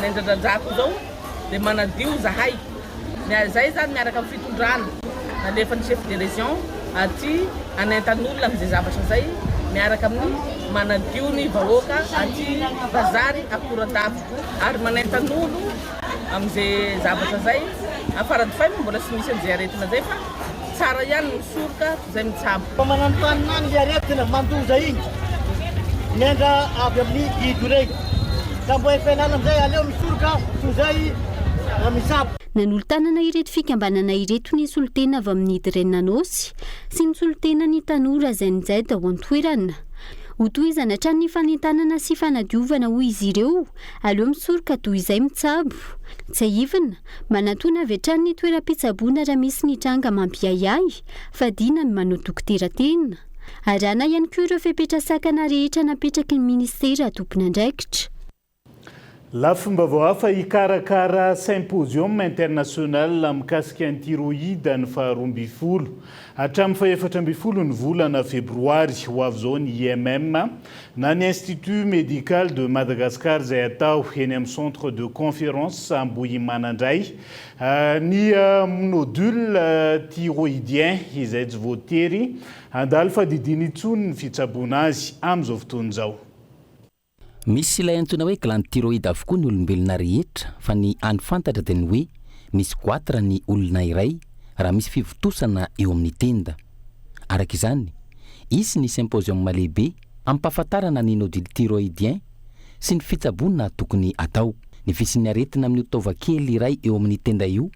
ny andrandradrako izao dia manadio izahay. Izay izany miaraka amin'ny fitondrana nalefan'ny chef de région aty hanentan'olona amin'izay zavatra izay miaraka amin'ny manadio ny vahoaka aty bazary Akoradava ary manentan'olo amin'izay zavatra izay. Faradofay moa mbola tsy misy an'izay aretina izay fa tsara ihany ny misoroka toy izay mitsabo. Fa mananontanona any le aretina mandoza igny miandra avy amin'ny gidro regny ka mbô efa ialana amizay aleo misoroka toy zay mitsabo. Nanolo-tanana ireto fikambanana ireto ny solontena avy amin'ny Dren Anôsy sy ny solontenan'ny tanora ZNZ ao an-toerana. Hotohizana hatrany ny fanentanana sy fanadiovana hoy izy ireo, aleo misoroka toy izay mitsabo. Tsiahivina, Manatona avy hatrany ny toeram-pitsaboana raha misy ny tranga mampiahiahy, fadiana ny manao dokotera tena. Arahana ihany koa ireo fepetra sakana rehetra napetraky ny minisitera tompon'andraikitra. Lafim-baovao hafa, hikarakara symposium international mikasika ny thyroïde ny faha 12 hatramin'ny faha 14 ny volana febroary ho avy izao ny IMM na ny Institut Médical de Madagascar izay atao eny amin'ny Centre de Conférence Ambohimanandray ny nodule thyroïdien izay tsy voatery handalo fadidiana intsony ny fitsaboana azy amin'izao fotoana izao. Misy ilay antsoina hoe glande thyroïde avokoa ny olombelona rehetra fa ny hany fantatra dia ny hoe misy goitre ny olona iray raha misy fivontosana eo amin'ny tenda. Araka izany, hisy ny symposium lehibe hampahafantarana ny nodule thyroïdien sy ny fitsaboana tokony hatao. Ny fisian'ny aretina amin'io taova kely iray eo amin'ny tenda io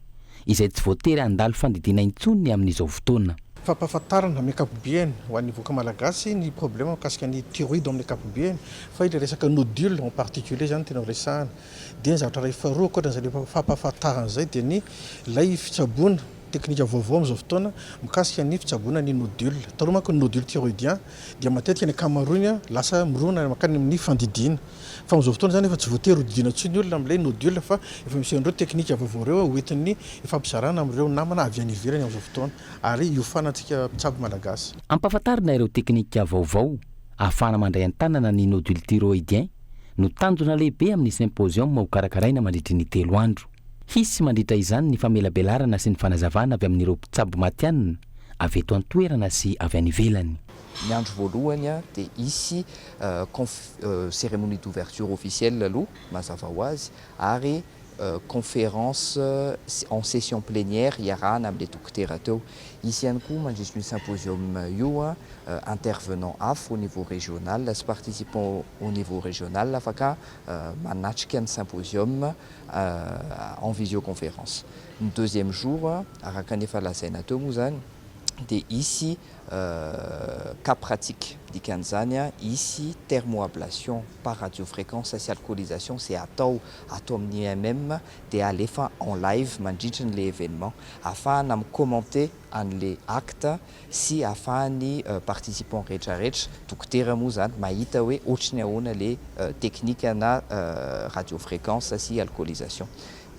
izay tsy voatery handalo fandidiana intsony amin'izao fotoana. Fampahafantarana amin'ny ankapobeany ho an'ny vahoaka malagasy ny problème mikasika ny thyroïde amin'ny ankapobeany fa ilay resaka nodule en particulier izany no tena horesahana. Dia ny zavatra iray faharoa ankoatran'izay ilay fampahafantarana izay dia ny ilay fitsaboana teknika vaovao amin'izao fotoana mikasika ny fitsaboana ny nodule. Taloha manko ny nodule thyroïdien dia matetika ny ankamaroany lasa mirona mankany amin'ny fandidiana. Fa amin'izao fotoana izany efa tsy voatery ho didiana intsony ny olona amin'ilay nodule fa efa misy an'ireo teknika vaovao ireo hoentin'ny hifampizarana amin'ireo namana avy any ivelany amin'izao fotoana ary hiofanantsika mpitsabo malagasy. Ampahafantarina ireo teknika vaovao ahafahana mandray an-tanana ny nodule thyroïdien no tanjona lehibe amin'ny symposium hokarakaraina mandritry ny telo andro. Hisy mandritra izany ny famelabelarana sy ny fanazavana avy amin'ireo mpitsabo matihanina avy eto an-toerana sy avy any ivelany. Ny andro voalohany dia hisy conf cérémonie d'ouverture officielle aloha mazava ho azy ary conférence en session plénière iarahana amin'ilay dokotera teo. Hisy ihany koa mandritra io symposium io intervenant hafa au niveau régional sy participant au niveau régional afaka manatrika ny symposium en visioconférence. Ny deuxième jour araka ny efa lazaina teo moa izany dia hisy cas pratique, dikan'izany hisy thermoablation par radiofréquence sy alcoolisation izay atao ato amin'ny IMM dia alefa en live mandritry ny le événement ahafahana mi-commenter an'le acte sy ahafahan'ny participants rehetra rehetra, dokotera moa izany, mahita hoe ohatry ny ahoana le technique na radiofréquence sy alcoolisation.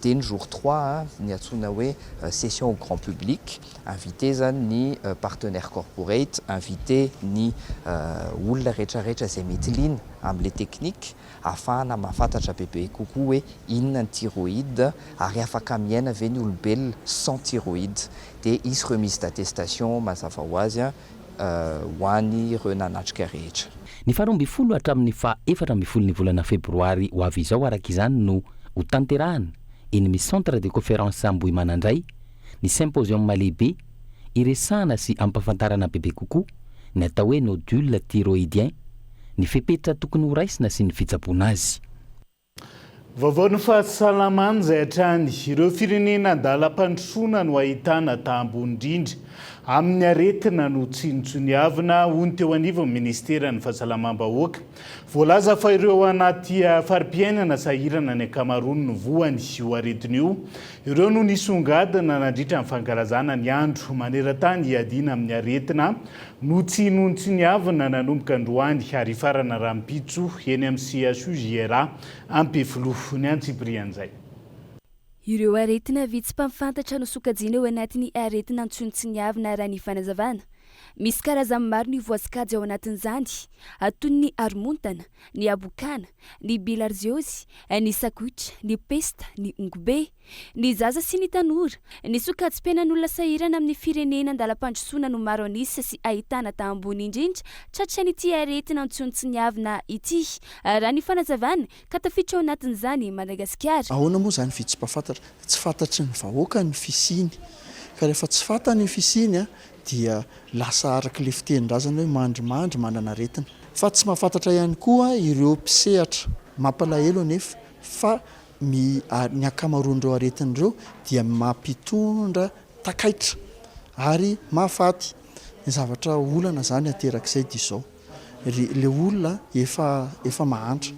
Dia ny jour trois ny antsoina hoe session au grand public, invité zany ny partenaire corporate, invité ny olona rehetra rehetra izay mety liana amin'ilay technique ahafahana mahafantatra bebe kokoa hoe inona ny thyroïde ary afaka miaina ve ny olombelona sans thyroïde. Dia hisy remise d'attestation mazava ho azy ho an'ireo nanatrika rehetra. Ny faha 12 hatramin'ny faha 14 ny volana febroary ho avy izao araka izany no ho tanterahana eny amin'ny Centre de Conférence Ambohimanandray ny symposium lehibe hiresahana sy hampahafantarana bebe kokoa ny atao hoe nodule thyroïdien, ny fepetra tokony ho raisina sy ny fitsaboana azy. Vaovaon'ny fahasalamana izay hatrany. Ireo firenena an-dalam-pandrosoana no ahitana taha ambony indrindra amin'ny aretina notsinontsoniavina, hoy ny teo anivon'ny minisiteran'ny Fahasalamam-bahoaka. Voalaza fa ireo anaty fari-piainana sahirana ny ankamaroany no voany io aretina io. Ireo no nisongadina nandritra ny fankalazana ny andro maneran-tany hiadiana amin'ny aretina notsinontsoniavina nanomboka androany ary hifarana rahampitso eny amin'ny CHU JRA Ampefiloha. Ny antsipirian'izay. Ireo aretina vitsy mpamfantatra no sokajiana eo anatin'ny aretina antsointsiniavina raha ny fanazavana. Misy karazany maro ny voasokajy ao anatin'izany, toy ny haromontana, ny habokana, ny bilarziôzy, ny sakoitra, ny pesta, ny ongobe. Ny zaza sy ny tanora, ny sokajim-piainan'olona sahirana amin'ny firenena andalam-pandrosoana no maro an'isa sy ahitana taha ambony indrindra tratran'ity aretina antsointsiniavina ity, raha ny fanazavana, ka tafiditra ao anatin'izany i Madagasikara. Ahoana moa izany vitsy mpahafantatra? Tsy fantatry ny vahoaka ny fisiany. Ka rehefa tsy fantany ny fisiany dia lasa araka ilay fitenin-drazana hoe mandrimandry manana aretina. Fa tsy mahafantatra ihany koa ireo mpisehatra. Mampalahelo anefa fa My ary ny ankamaroan'ireo aretina ireo dia mampitondra takaitra ary mahafaty. Ny zavatra olana izany aterak'izay dia izao, ry ilay olona efa efa mahantra,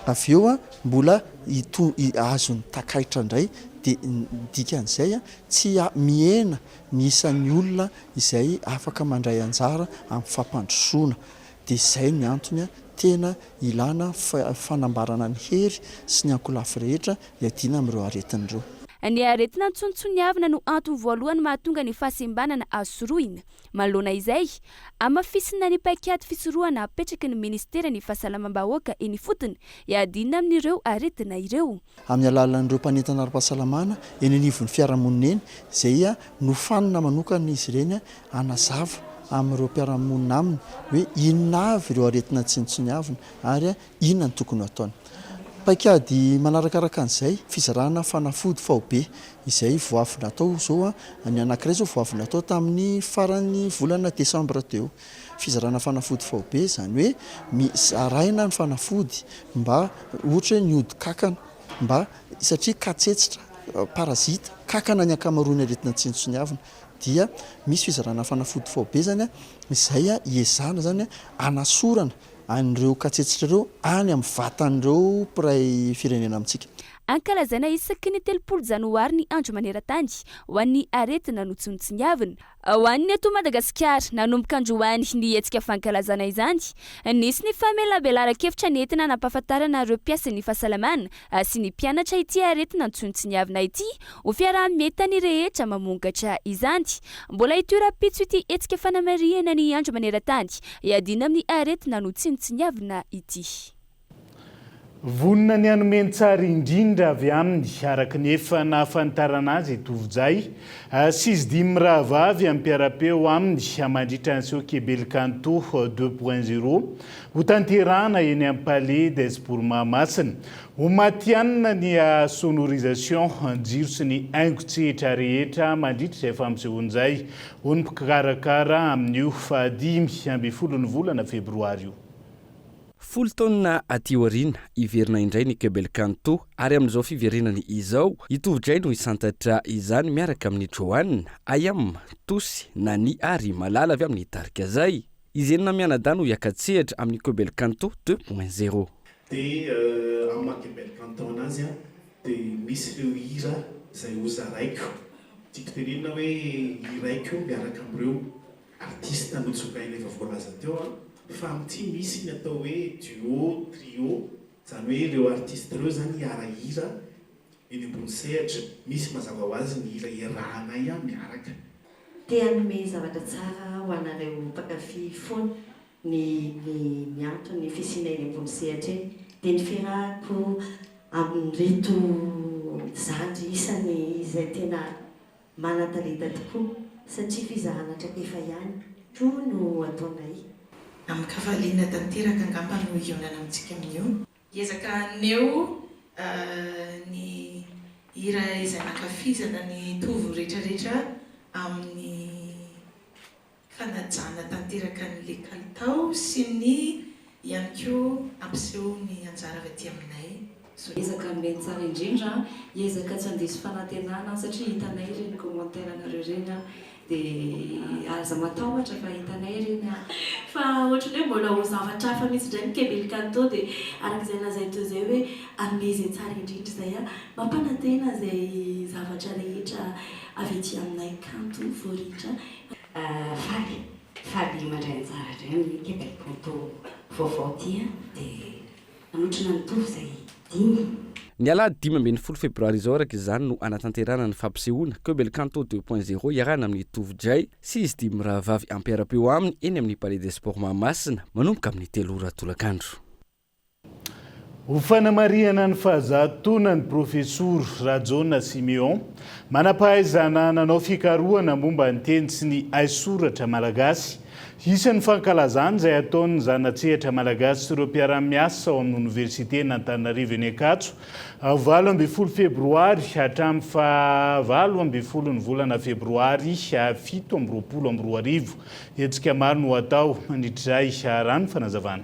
avy eo mbola hito- azon'ny takaitra indray dia ny dikan'izay tsy mihena ny isan'ny olona izay afaka mandray anjara amin'ny fampandrosoana. Dia izay ny antony tena ilana fanambarana ny hery sy ny ankolafy rehetra hiadiana amin'ireo aretina ireo. Ny aretina antsontsoniavina no antony voalohany mahatonga ny fahasembanana azo sorohina. Manoloana izay, hamafisina ny paikady fisorohana apetraky ny minisiteran'ny Fahasalamam-bahoaka eny ifotony hiadiana amin'ireo aretina ireo. Amin'ny alalan'ireo mpanentana ara-pahasalamana eny anivon'ny fiarahamonina eny, izay nofanina manokana izy ireny hanazava amin'ireo mpiara-monina aminy hoe inona avy ireo aretina tsinontsiniavina ary inona no tokony ho ataony. Paikady manarakaraka an'izay, fizarana fanafody faobe izay vao avy natao izao, ny anankiray izao vao avy natao tamin'ny faran'ny volana desambra teo. Fizarana fanafody faobe, izany hoe mi- zaraina ny fanafody mba ohatra hoe ny ody kankana mba satria katsetsitra, parasite, kankana ny ankamaroan'ny aretina tsinontsiniavina dia misy fizarana fanafody faobe izany izay iezahana izany hanasorana an'ireo katsetsitra ireo any amin'ny vatan'ireo mpiray firenena amintsika. Ankalazaina isaky ny 30 janoary ny andro maneran-tany ho an'ny aretina notsinontsiniavina. Ho an'ny eto Madagasikara, nanomboka androany ny hetsika fankalazana izany. Nisy ny famelabelaran-kevitra nentina nampahafantarana ireo mpiasan'ny fahasalamana sy ny mpianatra ity aretina antsointsiniavina ity ho fiaraha-mientan'ny rehetra mamongatra izany. Mbola hitohy rahampitso ity hetsika fanamarihana ny andro maneran-tany hiadiana amin'ny aretina notsinontsiniavina ity. Vonona ny hanome ny tsara indrindra avy aminy, araka ny efa nahafantarana azy i Tovojay sy izy dimy mirahavavy hampiara-peo aminy mandritra ny seho Kebel Kanto deux point zéro hotanterahana eny amin'ny Palais des Sports Mahamasina. Ho matihanina ny sonorisation, jiro sy ny haingon-tsehitra rehetra mandritra izay fampisehoana izay, hoy ny mpikarakara amin'io faha-15 ny volana febroary io. Folo taona aty aoriana, hiverina indray ny Kebel Kanto ary amin'izao fiverenany izao, i Tovojay no hisantatra izany miaraka amin'i Joan, Ayam, Tosy, Nani ary Malala avy amin'ny tarika Zay. Izy enina mianadahy no hiaka-tsehatra amin'ny Kebel Kanto deux point zéro. Dia amin'ny maha Kebel Kanto anazy dia misy ireo hira izay hozaraiko, tiako tenenina hoe hiraiko miaraka amin'ireo Artiste notsongaina efa voalaza teo an, fa amin'ity misy ny atao hoe duo, trio, izany hoe ireo artiste ireo izany hiara-hira eny ambony sehatra, misy mazava ho azy ny hira iarahanay miaraka. Te hanome zavatra tsara ho anareo mpankafy foana ny ny ny antony fisiana eny ambony sehatra eny dia ny fiarahako amin'ireto zandry isany izay tena Manan-talenta tokoa satria fizahana traikefa ihany koa no ataonay. Amin-kafaliana tanteraka angamba no hihaonana amintsika amin'io. Hiezaka haneho ny hira izay nankafizana ny Tovo retraretra amin'ny fanajana tanteraka an'ilay kalitao sy ny ihany koa hampiseho ny anjara avy aty aminay. Hiezaka hanome ny tsara indrindra, hiezaka tsy handiso fanantenana satria hitanay ireny commentaire nareo ireny an, dia aza matahotra fa hitanay ireny an. Fa ohatran'ny hoe mbola ho zavatra hafa mihitsy indray ny Qué Bel Canto dia araka izay lazainy teo izay hoe hanome izay tsara indrindra izay an, mampanantena izay zavatra rehetra avy aty aminay kanto voarindra. Faly, faly mandray anjara indray amin'ny Qué Bel Canto vaovao ity an, dia Nanotrona ny Tovo izay dimy. Ny alahady 15 febroary izao araka izany no hanatanterahana ny fampisehoana Que Bel Canto deux point zéro iarahana amin'i Tovo Jay sy izy dimy mirahavavy hampiara-peo aminy eny amin'ny Palais des Sports Mahamasina manomboka amin'ny telo ora tolakandro. Ho fanamarihana ny fahazatonan'ny Profesora Rajaona Siméon, manam-pahaizana nanao fikarohana momba ny teny sy ny haisoratra malagasy, Hisy ny fankalazana izay hataon'ny zana-tsehatra malagasy sy ireo mpiara-miasa ao amin'ny Oniversiten'Antananarivo eny Ankatso, 18 febroary hatramin'ny faha 18 ny volana febroary 2027. Hetsika maro no hatao mandritra izay, raha ny fanazavana.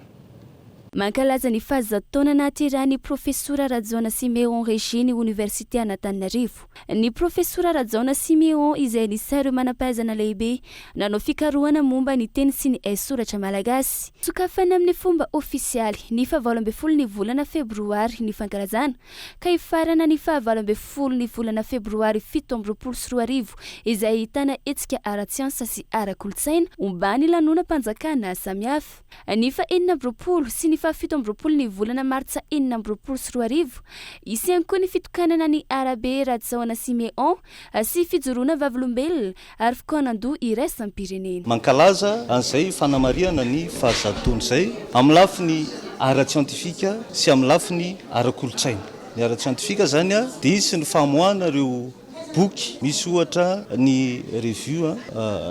Mankalaza ny fahazato taona nahaterahan'ny Profesora Rajaona Siméon Régis ny Oniversite an'Antananarivo. Ny Profesora Rajaona Siméon izay anisan'ireo manam-pahaizana lehibe nanao fikarohana momba ny teny sy ny haisoratra malagasy. Sokafana amin'ny fomba ofisialy ny faha 18 ny volana febroary ny fankalazana ka hifarana ny faha 18 ny volana febroary 2027 izay ahitana hetsika ara-tsiansa sy ara-kolontsaina omban'ny lanonam-panjakana samihafa. Ny faha 26 sy ny faha 27 ny volana martsa 2026, hisy ihany koa ny fitokanana ny arabe Rajaona Siméon sy fijoroana vavolombelona ary fikaonandoha iraisam-pirenena. Mankalaza an'izay fanamarihana ny fahazato taona izay amin'ny lafiny ara-tsiantifika sy amin'ny lafiny ara-kolontsaina. Ny ara-tsiantifika izany dia hisy ny famoahana ireo Boky, misy ohatra ny revue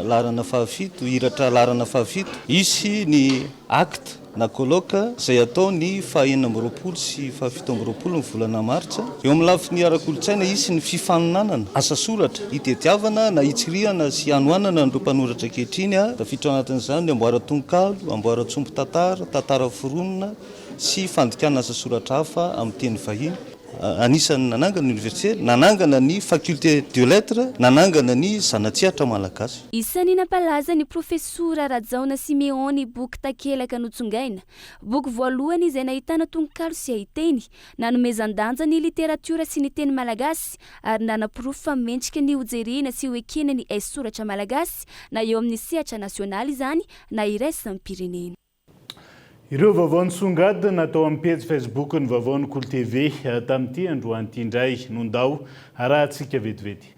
laharana fahafito, hiratra laharana fahafito, hisy ny acte na colloque izay hatao ny faha 26 sy faha 27 ny volana martsa. Eo amin'ny lafiny ara-kolontsaina, hisy ny fifaninanana asa soratra hitediavana na hitsirihana sy hanohanana an'ireo mpanoratra ankehitriny. Tafiditra ao anatin'izany ny amboaran-tononkalo, amboaran-tsombin-tantara, tantara foronina sy fandikana asa soratra hafa amin'ny teny vahiny. Anisan'ny nanangana ny oniversite, nanangana ny faculté de lettres, nanangana ny zanatsehatra malagasy. Isan'ny nampalaza ny Profesora Rajaona Siméon ny boky Takelaka notsongaina, boky voalohany izay nahitana tononkalo sy haiteny, nanomezan-danja ny literatiora sy ny teny malagasy ary nanaporofo fa mendrika ny hojerena sy hoekena ny haisoratra malagasy na eo amin'ny sehatra nasionaly izany na iraisam-pirenena. Ireo vaovao nisongadina tao amin'ny pejy Facebook-n'ny Vaovaon'ny Kolo TV tamin'ity androany ity indray no ndao arahantsika vetivety.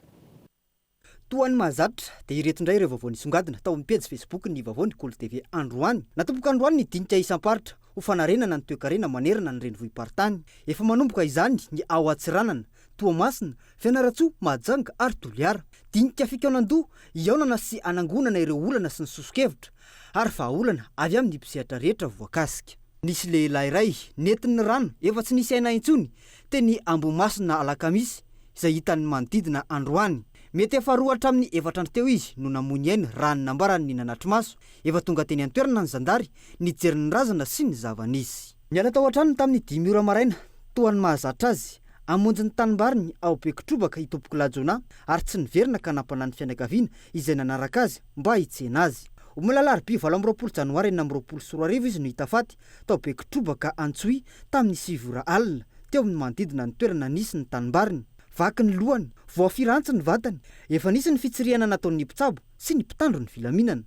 Toa ny mahazatra dia ireto indray ireo vaovao nisongadina tao amin'ny pejy Facebook-n'ny Vaovaon'ny Kolo TV androany. Natomboka androany ny dinika isam-paritra ho fanarenana ny toekarena manerana ny renivohi-paritany. Efa manomboka izany ny ao Antsiranana, Toamasina, Fianarantsoa, Mahajanga ary Toliara. Dinika fikaonandoha hihaonana sy hanangonana ireo olana sy ny soso-kevitra ary vahaolana avy amin'ny mpisehatra rehetra voakasika. Nisy lehilahy iray nentin'ny rano efa tsy nisy aina intsony teny Ambohimasina Alakamisy izay hitan'ny manodidina androany. Mety efa roa hatramin'ny efatra andro teo izy no namoy ny ainy raha ny nambaran'ny nanatri-maso. Efa tonga teny an-toerana ny zandary nijery ny razana sy ny zava-nisy. Niala tao an-tranony tamin'ny dimy ora maraina, toa ny mahazatra azy, hamonjy ny tanimbariny ao Bekitrobaka i Tompokolahy Jonah ary tsy niverina ka nampanahy ny fianakaviana izay nanaraka azy mba hitsena azy. Omaly alarobia 28 janoary 2026 izy no hita faty tao Bekitrobaka Antsohihy tamin'ny sivy ora alina, teo amin'ny manodidina ny toerana nisy ny tanimbariny. Vaky ny lohany, voafira antsy ny vatany. Efa nisy ny fitsirihana nataon'ny mpitsabo sy ny mpitandro ny filaminana.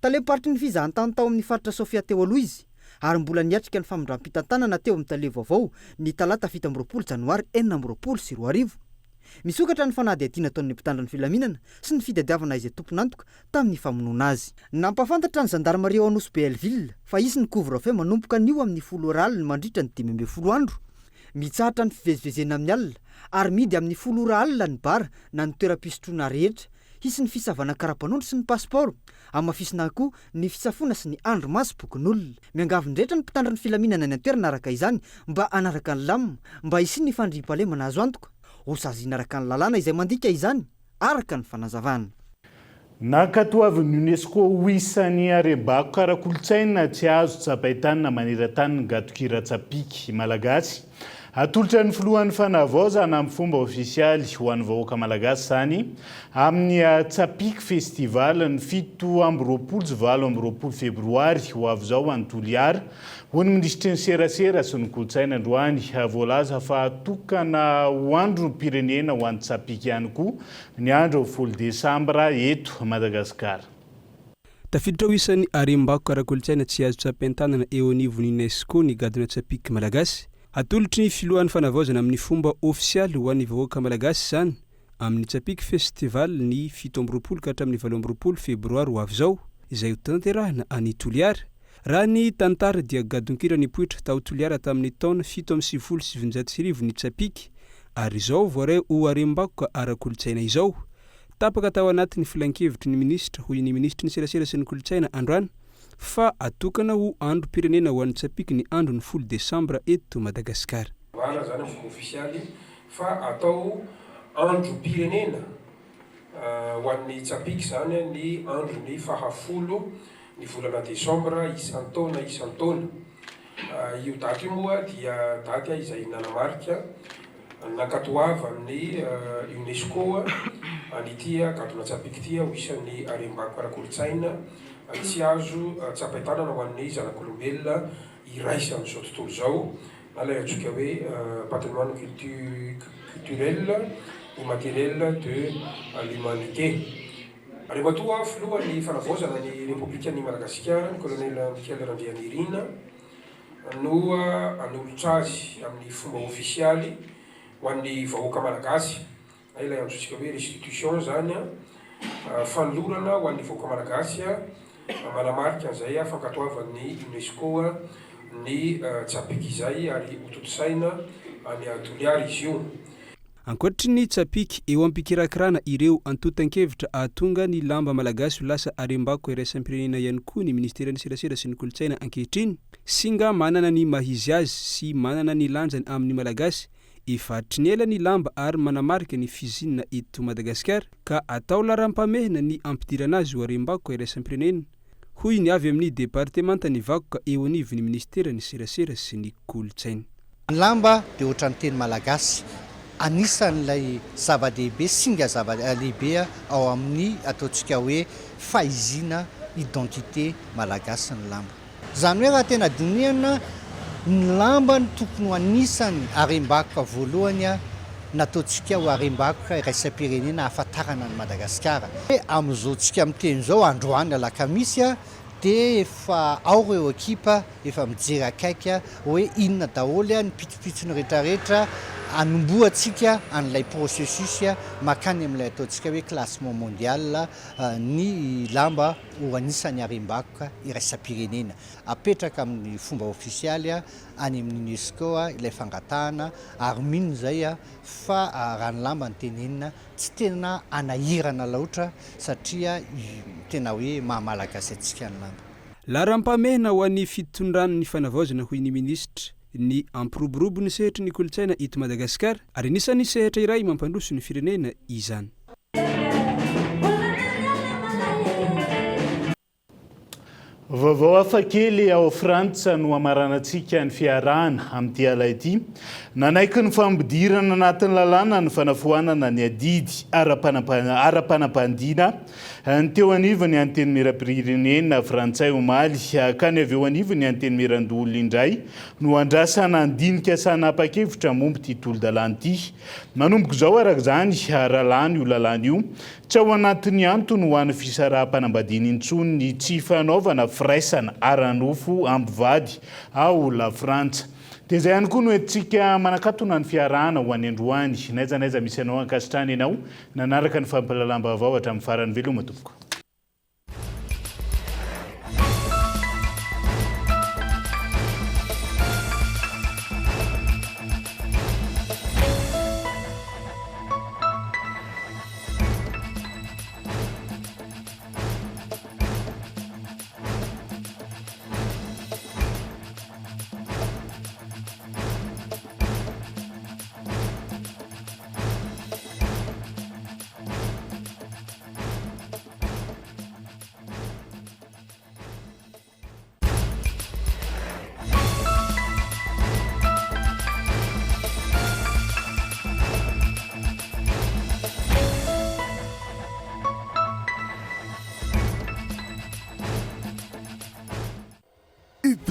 Talem-paritry ny fizahantany tao amin'ny faritra Sofia teo aloha izy. ary mbola niatrika ny famindram-pitantanana teo amin'ny tale vaovao ny talata 27 janoary 2026. Misokatra ny fanadihadiana ataon'ny mpitandro ny filaminana sy ny fitadiavana izay tompon'antoka tamin'ny famonoana azy. Nampahafantatra ny zandarimaria ao Nosy Be Hell-Ville fa hisy ny couvre-feu manomboka anio amin'ny folo ora alina mandritra ny 15 andro. Mitsahatra ny fivezivezena amin'ny alina ary mihidy amin'ny folo ora alina ny bar na ny toeram-pisotroana rehetra. Hisy ny fisavana kara-panondro sy ny pasipaoro. Hamafisina koa ny fisafoana sy ny andrimasom-pokonolona. Miangavy ny rehetra ny mpitandro ny filaminana any an-toerana araka izany mba hanaraka ny lamina, mba hisian'ny fandriampahalemana azo antoka. Hosaziana araka ny lalàna izay mandika izany, araka ny fanazavana. Nankatoavin'ny Unesco ho isan'ny harem-bakoka ara-kolontsaina tsy azo tsapain-tanana maneran-tany ny gadon-kira tsapiky malagasy. Atolotra ny filohan'ny Fanavaozana amin'ny fomba ofisialy ho an'ny vahoaka malagasy izany amin'ny Tsapiky Festival ny 27 sy 28 febroary ho avy izao any Toliara, hoy ny minisitry ny Serasera sy ny Kolontsaina androany. Voalaza fa tokana ho androm-pirenena ho an'ny tsapiky ihany koa ny andro folo desambra eto Madagasikara. Tafiditra ho isan'ny harem-bakoka ara-kolontsaina tsy azo tsapain-tanana eo anivon'ny Unesco ny gadona tsapiky malagasy. Atolotry ny filohan'ny fanavaozana amin'ny fomba ofisialy ho an'ny vahoaka malagasy izany amin'ny Tsapiky Festival ny 27 ka hatramin'ny 28 febroary ho avy izao, izay hotanterahina any Toliara. Raha ny tantara dia gadon-kira nipoitra tao Toliara tamin'ny taona 1997 ny tsapiky ary izao voaray ho harem-bakoka ara-kolontsaina izao. Tapaka tao anatin'ny filankevitry ny minisitra, hoy ny minisitry ny serasera sy ny kolontsaina androany, fa atokana ho androm-pirenena ho an'ny tsapiky ny andron'ny folo desambra eto Madagasikara. Marina izany amin'ny fomba ofisialy fa atao androm-pirenena ho an'ny tsapiky izany ny andron'ny fahafolo ny volana desambra isan-taona isan-taona. Io daty io moa dia daty izay nanamarika nankatoavan'ny Unesco an'ity gadona tsapiky ity ho isan'ny harem-bakoka ara-kolontsaina tsy azo tsapain-tanana ho an'ny zanak'olombelona iraisan'izao tontolo izao na ilay antsoika hoe patrimoine culturel immatériel de l'humanité. Andriamatoa Filohan'ny Fanavaozana ny Repoblikan'i Madagasikara, ny Colonel Michael Randrianirina, no hanolotra azy amin'ny fomba ofisialy ho an'ny vahoaka malagasy, na ilay antsointsika hoe restitution izany, fanolorana ho an'ny vahoaka malagasy manamarika an'izay fankatoavan'ny Unesco ny tsapiky izay ary hotontosaina any Toliara izy io. Ankoatry ny tsapiky, eo am-pikirakirana ireo antontan-kevitra ahatonga ny lamba malagasy ho lasa harem-bakoka iraisam-pirenena ihany koa ny Ministeran'ny Serasera sy ny Kolontsaina ankehitriny. Singa manana ny maha izy azy sy manana ny lanjany amin'ny Malagasy efa hatry ny ela ny lamba ary manamarika ny fizinina eto Madagasikara ka atao laharam-pahamehana ny ampidirana azy ho harem-bakoka iraisam-pirenena, hoy ny avy amin'ny departemantan'ny vakoka eo anivon'ny minisiteran'ny serasera sy ny kolontsaina. Ny lamba dia ohatran'ny teny malagasy, anisan'ilay zava-dehibe, singa zava-lehibe ao amin'ny ataontsika hoe fahiziana, identité, malagasy ny lamba. Izany hoe raha tena dinihana, ny lamba no tokony ho anisan'ny harem-bakoka voalohany nataontsika ho harem-bakoka iraisam-pirenena ahafantarana an'i Madagasikara. Amin'izao tsika miteny izao, androany alakamisy, dia efa ao ireo ekipa efa mijery akaiky hoe inona daholo ny pitsopitsony rehetrarehetra hanombohantsika an'ilay processus mankany amin'ilay ataontsika hoe classement mondial ny lamba ho anisan'ny harem-bakoka iraisam-pirenena. Apetraka amin'ny fomba ofisialy any amin'ny Unesco ilay fangatahana ary mino izay fa raha ny lamba no tenenina tsy tena hanahirana laotra satria tena hoe maha Malagasy antsika ny lamba. Laharam-pahamehana ho an'ny fitondran'ny fanavaozana hoy ny minisitra ny hampiroborobo ny sehatry ny kolontsaina eto Madagasikara ary anisan'ny sehatra iray mampandroso ny firenena izany. Vaovao hafa kely ao Frantsa no hamaranantsika ny fiarahana amin'ity ala ity. Nanaiky ny fampidirana anatin'ny lalàna ny fanafoanana ny adidy ara-panampandiana ny teo anivon'ny Antenimierampirenena frantsay omaly, ka ny avy eo anivon'ny Antenimierandoholona indray no andrasana handinika sy hanapa-kevitra momba ity tolo-dalàna ity. Manomboka izao araka izany, raha lany io lalàna io, Tsy ao anatin'ny antony ho an'ny fisaraham-panambadiana intsony ny tsy fanaovana firaisana ara-nofo ampivady ao Lafrantsa. Dia izay ihany koa no entintsika manakatona ny fiarahana ho an'ny androany. N'aiza n'aiza misy anao ankasitrahana ianao nanaraka ny fampahalalam-baovao hatramin'ny farany. Veloma tompoko.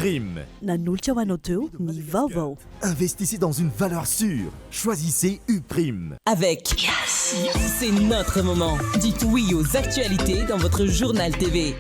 Uprime. Nanolotra ho anao teo ny vaovao. Investissez dans une valeur sûre. Choisissez Uprime. Avec Yes, c'est notre moment. Dites oui aux actualités dans votre journal TV.